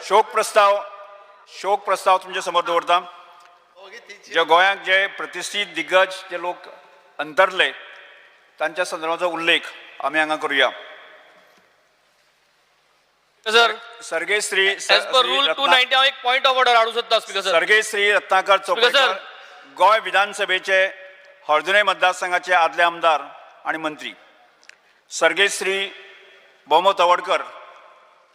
शोक प्रस्ताव, शोक प्रस्ताव तुमच्या समोर दवरता. जे गोंयांक जे प्रतिश्ठीत दिग्गज जे लोक अंतरले तांच्या संदर्भाचो उल्लेख आमी हांगा करुया. सर, सर्गे श्री एज पर रूल 290 हांव एक पॉयंट ऑफ ऑर्डर हाडूंक सोदता स्पीकर सर. सर्गे श्री रत्नाकर चोपडेकर, गोंय विधानसभेचे हळदुणे मतदारसंघाचे आदले आमदार आनी मंत्री. सर्गे श्री बोमो तवडकर,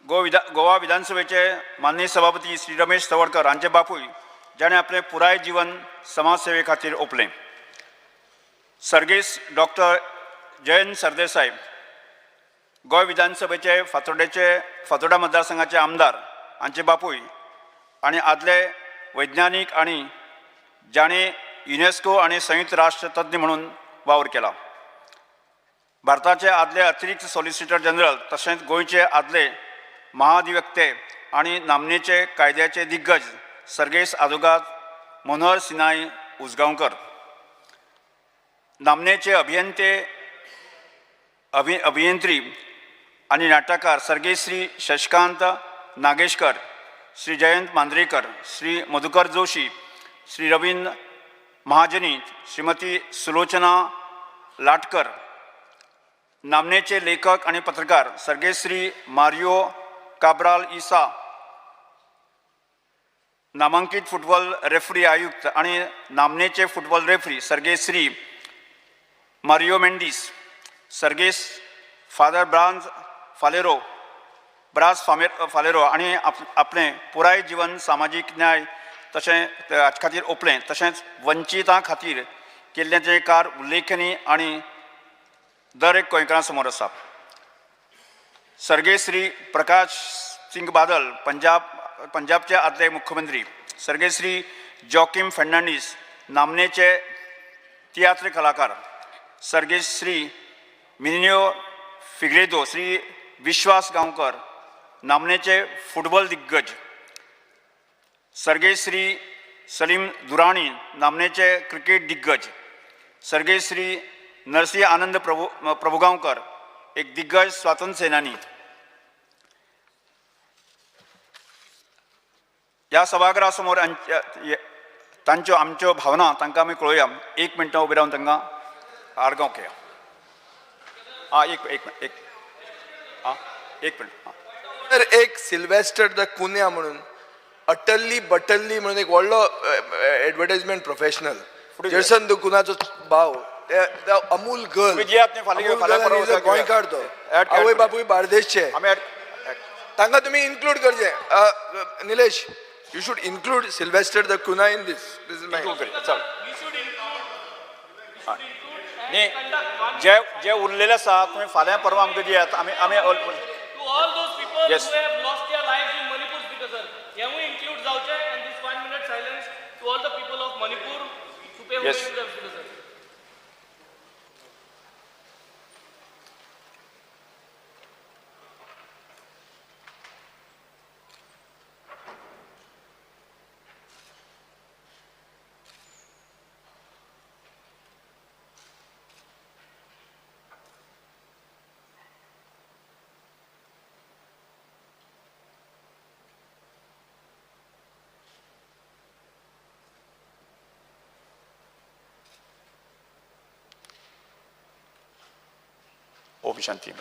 गोवा विधानसभेचे माननीय सभापती श्री रमेश तवडकर हांचे बापूय, जाणें आपलें पुराय जीवन समाजसेवे खातीर ओंपलें. सर्गेस्त डॉक्टर जयंत सरदेसाय, गोंय विधानसभेचे फातोर्डा मतदारसंघाचे आमदार हांचे बापूय आनी आदले वैज्ञानीक आनी जाणें युनेस्को आनी संयुक्त राष्ट्र तज्ञ म्हणून वावर केला. भारताचे आदले अतिरिक्त सॉलिसिटर जनरल तशेंच गोंयचे आदले महाधिवक्ते आनी नामनेचे कायद्याचे दिग्गज सर्गेस्त आदोगाद मनोहर सिनाय उजगांवकर, नामनेचे अभियंते अभियंत्री आनी नाटककार सर्गेस्त श्री शशकांत नागेशकर, श्री जयंत मांद्रेकर, श्री मधुकर जोशी, श्री रवींद्र महाजनी, श्रीमती सुलोचना लाटकर, नामनेचे लेखक आनी पत्रकार सर्गेस्त श्री मारियो काब्राल इसा, नामांकीत फुटबॉल रेफ्री आयुक्त आनी नामनेचे फुटबॉल रेफ्री सर्गेस्त श्री मारियो मेंडीस, सर्गेस्त फादर ब्रांज फालेरो ब्रास फालेरो आनी आपलें पुराय जीवन सामाजीक न्याय तशें हाचे खातीर ओंपलें, तशेंच वंचितां खातीर केल्लें तें कार उल्लेखनीय आनी दर एक गोंयकारां समोर आसा. सर्गेस्त श्री प्रकाश सिंग बादल, पंजाबचे आदले मुख्यमंत्री. सर्गेस्त श्री जॉकीम फर्नांडीस, नामनेचे तियात्र कलाकार. सर्गेस्त श्री मिनियो फिग्रेदो, श्री विश्वास गांवकर, नामनेचे फुटबॉल दिग्गज. सर्गेस्त श्री सलीम दुराणी, नामनेचे क्रिकेट दिग्गज. सर्गेस्त श्री नरसिंह आनंद प्रभुगांवकर, एक दिग्गज स्वातंत्र्य सेनानी. ह्या सभाघरा समोर तांच्यो आमच्यो भावना तांकां आमी कळोवया. एक मिनटां उबे रावन तांकां आर्गां ओके. आं, एक एक एक आं एक मिनट. तर एक सिल्वेस्टर the कुन्या म्हणून अटल्ली बटल्ली म्हणून एक व्हडलो एडवर्टायजमेंट प्रोफेशनल जेसन the कुन्याचो भाव, अमूल गर्ल, गोंयकार तो, आवय बापूय बार्देशचे, तांकां तुमी इन्क्लूड करचे. Nilesh, you should include Sylvester da Cunha in this. न्ही, जे जे उरलेले आसा तुमी फाल्यां परवां आमकां दियात. आमी आमी To all those people Yes. who have lost their lives in Manipur, Speaker sir, हेवूय include जावचें and this 1 minute silence to all the people of Manipur to pay Yes. homage to them, Speaker sir. Om Shanti.